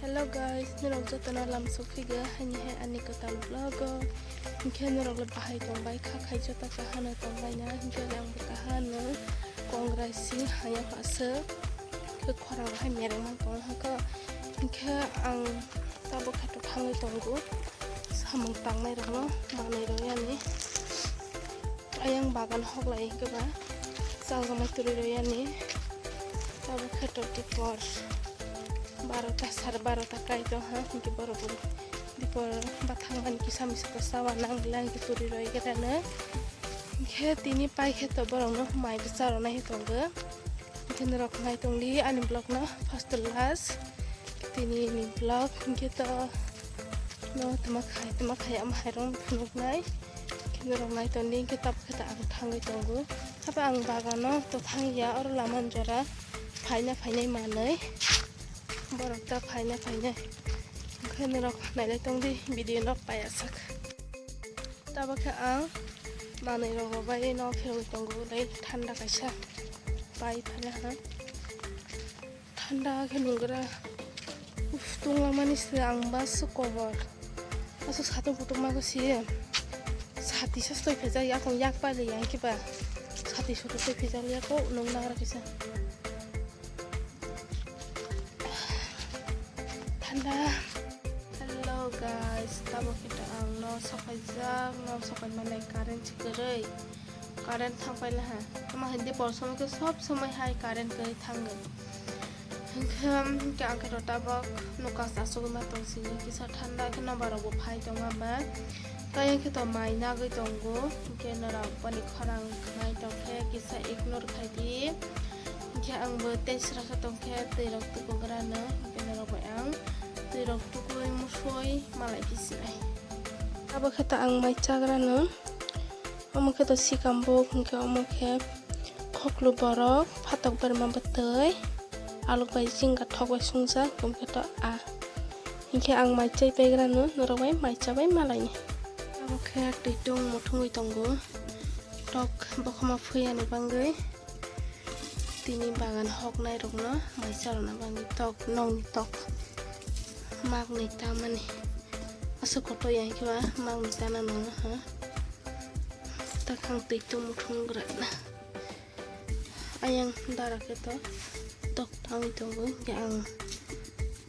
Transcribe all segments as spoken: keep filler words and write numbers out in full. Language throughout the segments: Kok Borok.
Hello guys, norok jotono lam sokphigo haini hai ani kwtal vlog o. Hinkhe norok le bahai tongbai kha, khai joto kahano tongbai na, hinkhe le ang bo kahano kongrai si haya pha aswk. Hinkhe khorang hai mereng man tongo hwnkhe, hinkhe ang tabuk khe to thangwi tongo samung tangnai rokno manwi rw yani. Ayang bagan hoklai hinkhe ba chajagmai turi rw yani. Tabuk khe to dipor barota, sare barota kai tong ha, hinkhe borok bo dipor bathang mani kisa misa to chawa nang belai hinkhe turi rw gana. Hinkhe tini pai khe to borokno mai bwsa rwnai tongo. Hinkhe norok nai tongdi ani vlog no first to last. Tini ni vlog hinkhe to no tuma khai, tuma khai ama hai rok phunuknai. Hinkhe norok nai tongdi hinkhe tabuk khe ta ang thangwi tongo. Haba ang bagano to thangya, oro lama ni jora phaina phainai manwi. Borok ta phaina phainai. Hinkhe norok nailai tongdi video no paiyasak. Tabuk khe ang manwi rok bai no phirogwi tongo, tei thanda kaisa pai phailaha. Thanda khe nungwra. Uf, tunglamani se ang bus kobor. Aswk satung kutung ma khe siye. Sati sa stoi phejak yakung yak paile yang kiba. Sati soto stoi phejak yakung nung nagra kisa. Thanda. Hello guys, tabuk khe ang no sokaijak, no sokai male current se kwrwi. Current thang paila ha. Tamo hindi por somoi khe sob somoi hai current kwrwi thango. Hinkhe, hinkhe ang khe to tabuk nuka chasugwi ma tong sini kisa thanda khe nobar rok bo phai tongma ba. Kaya khe to mai nagwi tongo. Hinkhe norok boni khorang khnai tong khe kisa ignore khai di. Hinkhe ang bo tei srasa tong khe twi rok tukugra no. Hinkhe norok bai ang twi rok tukui musui malai khe sinai. Abo khe to ang mai chagra no. Omo khe to sikam buk, hinkhe omo khe khoklu borok, phatok berma bwtwi, aluk bai jingga thok bai sungjak, omo khe to a. Hinkhe ang mai chai paigra no, norok bai mai chabai malaini. Abo khe twitung muthungwi tongo, tok bokhoma phuyani bangwi. Tini bagan hoknai rokno mai charwna bagwi tok, nokni tok magni tamani. Aswk kotor ya hinkhe ba magni tana nangna ha. Takhang twi tongmung thung gra na. Ayang dara khe to tok tangwi tongo, hinkhe ang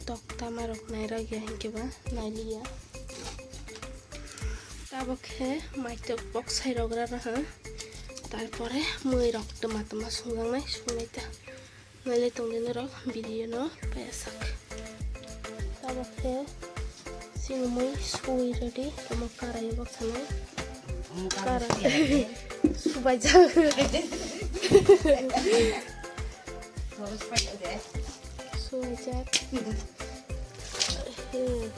tok tama rok naira ya hinkhe ba nailiya. Tabuk khe mai tok boksai rok ra na ha. Tarpore mui rok tama tama sungjaknai, sungnai ta. Nailai tongdi norok video no payasak. Tabuk khe chini mui sui ready, omo karai boksanai. Karai. Subaijak. Subaijak.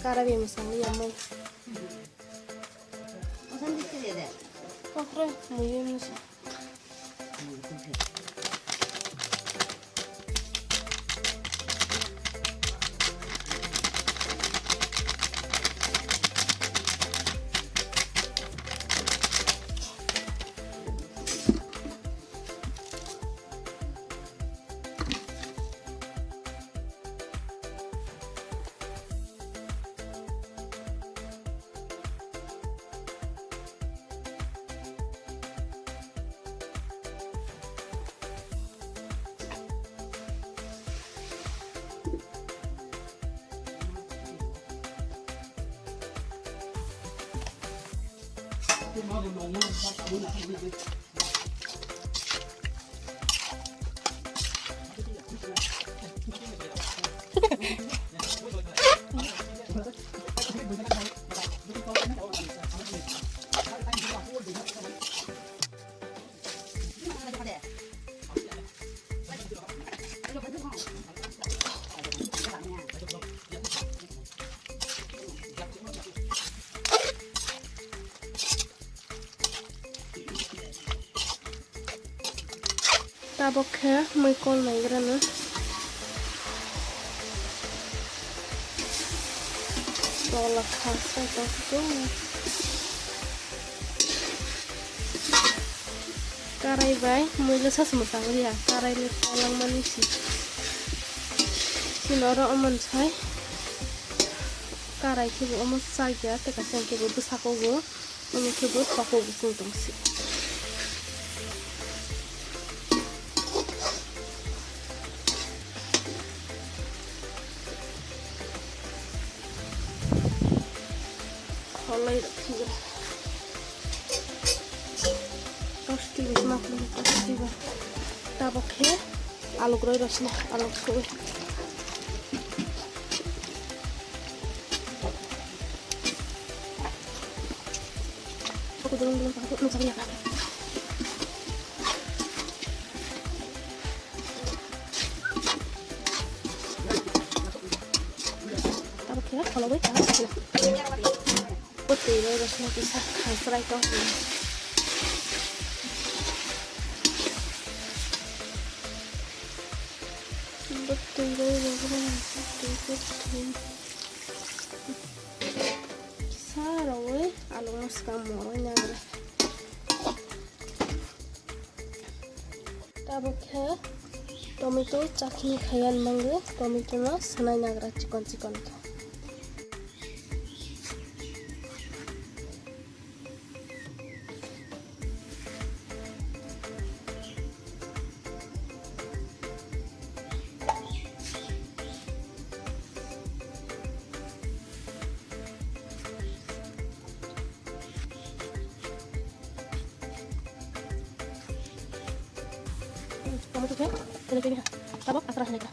Karai bai mwsang ya mui. Kokre, mui ya mwsang. Tabuk khe mui kol naigrano. Tola kha sai tongkhe. Karai bai mui le sasmo tangriya, karai le tolangmani si. Chini oro omo sai. Karai khe bo omo chak ya, tei kaisa hwnkhe bo bwsako bo, omo khe bo thok o bo chwng tong si. Kholai rok khe bo. Tosti bo ma khe tosti bo. Tabok khe alok roi rosna, alok soi. Aku dulu dulu aku nunggu ya. Tabok khe kholobwi ta. Bwtwi roi rosna kisa khangchrai tong. Bwtwi roi rosna bwtwi bwtwi. Kisa roi alokno swkang moroi nagre. Tabuk khe tomato chutney khaiya mango, tomato no swnai nagra chikon chikon khe. Tomato khe, tele tele ha. Tabok akra hinai ka.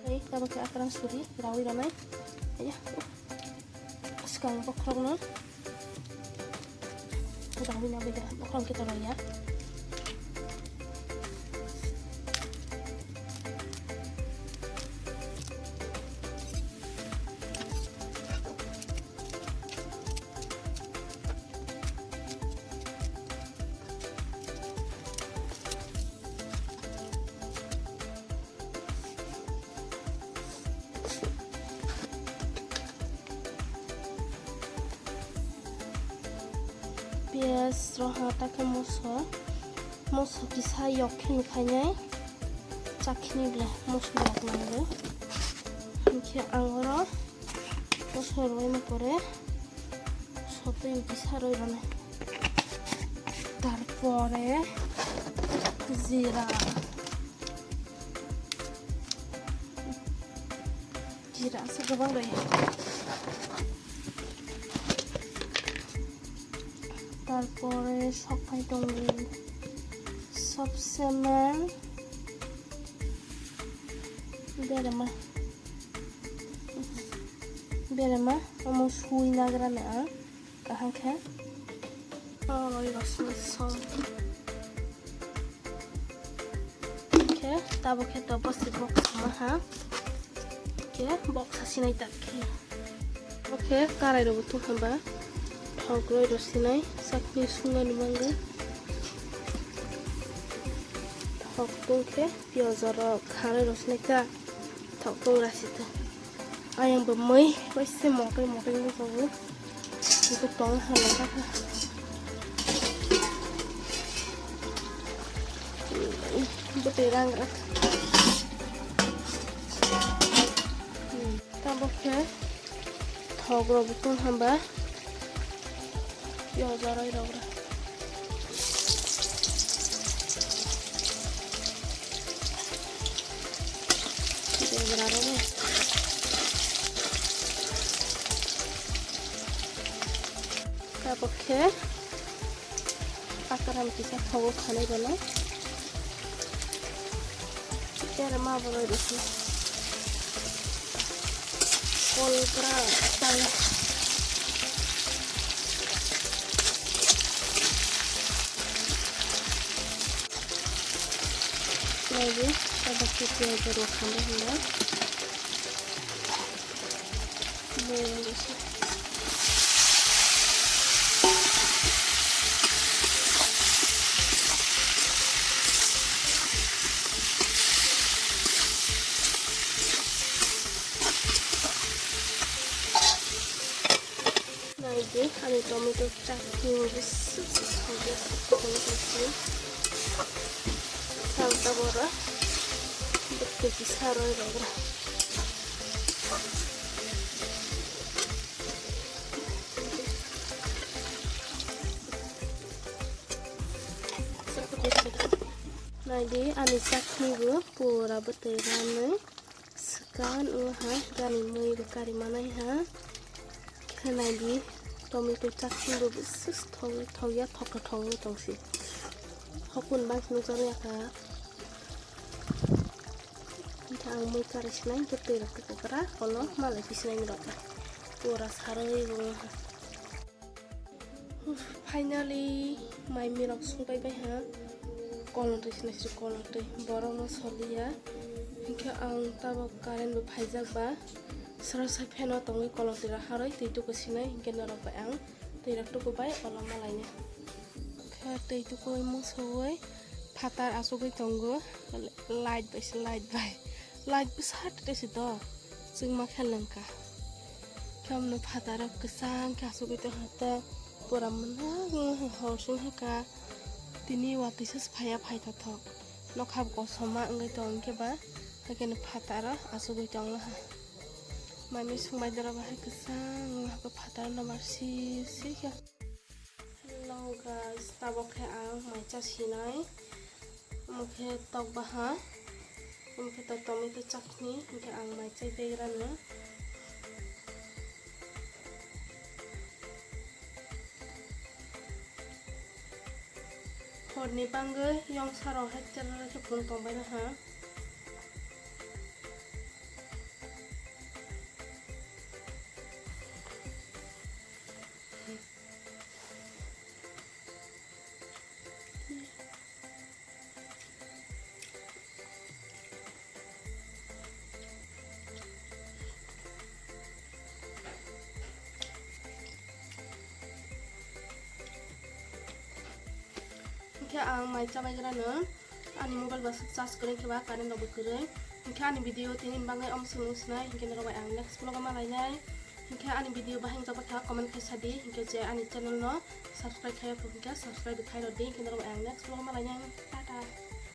Ei, tabok khe akra suri, rawi ranai. Iya. Swkang bokhorokno. Swkang bini aboni bokhorok khe tolai ya. Piyaj roha ta khe moso, moso kisa yok khe ni khainai, chak khe ni ble moso rok nang le. Hinkhe ang oro moso rwui ma pore. Sotwi kisa roi rwnai. Tarpore jira. Jira aswk kwbang roi. Tarpore sok phai tongo. Sok semen. Berema. Berema omo sui nagra na ang kaham khe. Roi rosni song. Khe tabuk khe to bosti box ma ha. Khe box sinai tak khe. Oke, karai rok bo tong hwnba. Thok roi rosni nai, chutney sungmani mango. Thok tong khe. Piyaj rok kharwi rosnai ta thok tong rasi ta. Ayang bo mui bai se mokai mokai wng tongo. Iko tong hala ta kha. Bwtwi rang rak. Tabok khe thok rok bo tong hwnba. Yo, jarai rok ra. Debra rok. Tabok khe akram kisa thogo khanai bono. Kera ma boroi rwkhe. Kol bwra tang. Naiwi, tabuk khe piyaj rok khamwi hwnba. Nai di, ani tomato chutney bo sik sik sik sik sik. Salta bora, bwtwi kisa roi rok ra. Naidi ani chakni bo pura bwtwi ranwi swkang wngha, gani mui bo kari manai ha. Khe naidi tomato chakni bo bisis thok thok ya, thok thok wngwi tongsi. Hokun bangsi nukjakya kha. Hingke ang mui kari sinai, hingke twi rok tuku kra, kolo malai pisinai ni rok khe. Pura sarwi bo wngkha. Finally, mai mirok sungpai bai ha. Kolong twi sinai sri kolong twi. Borok no soliya. Hingke ang tabok current bo phaijak ba. Sra sra fan o tongwi kolong twi rok harwi twi tuku sinai, hingke norok bai ang twi rok tuku bai olo malai ni. Khe twi tuku musuwi phatar achugwi tongo. Light bai se, light bai. Light bwsa tete se do. Chwngma khe lengkha. Khe omno phataro kwchang khe achugwi tongkha ta. Pura mwnakno hor song hwnkha. Tini watwi se phaiya phaithothok. Nokha kosom ma wngwi tong khe ba. Haikhe no phataro achugwi tonglaha. Mami sungbai dora bahai kwchang wngkha phataro no mar si si khe. Hello guys, tabok khe ang mai cha sinai. Omo khe tok baha, omo khe to tomato chutney, hingkhe ang mai chai begrano. Horni bangwi yongsa rok hai tere khe phung tongbai naha. Hingkhe ang mai chabaigrano ani mobile bo charge kwrwi khe ba, current rok bo kwrwi. Hingkhe ani video tini bagwi omo swngwi sinai, hingkhe norok bai ang next vlog o malainai. Hingkhe ani video bahai wngjak kha comment khai sadi, hingkhe je ani channel no subscribe khai phuru hingkhe subscribe khai rwdi, hingkhe norok bai ang next vlog o malainai. Tata.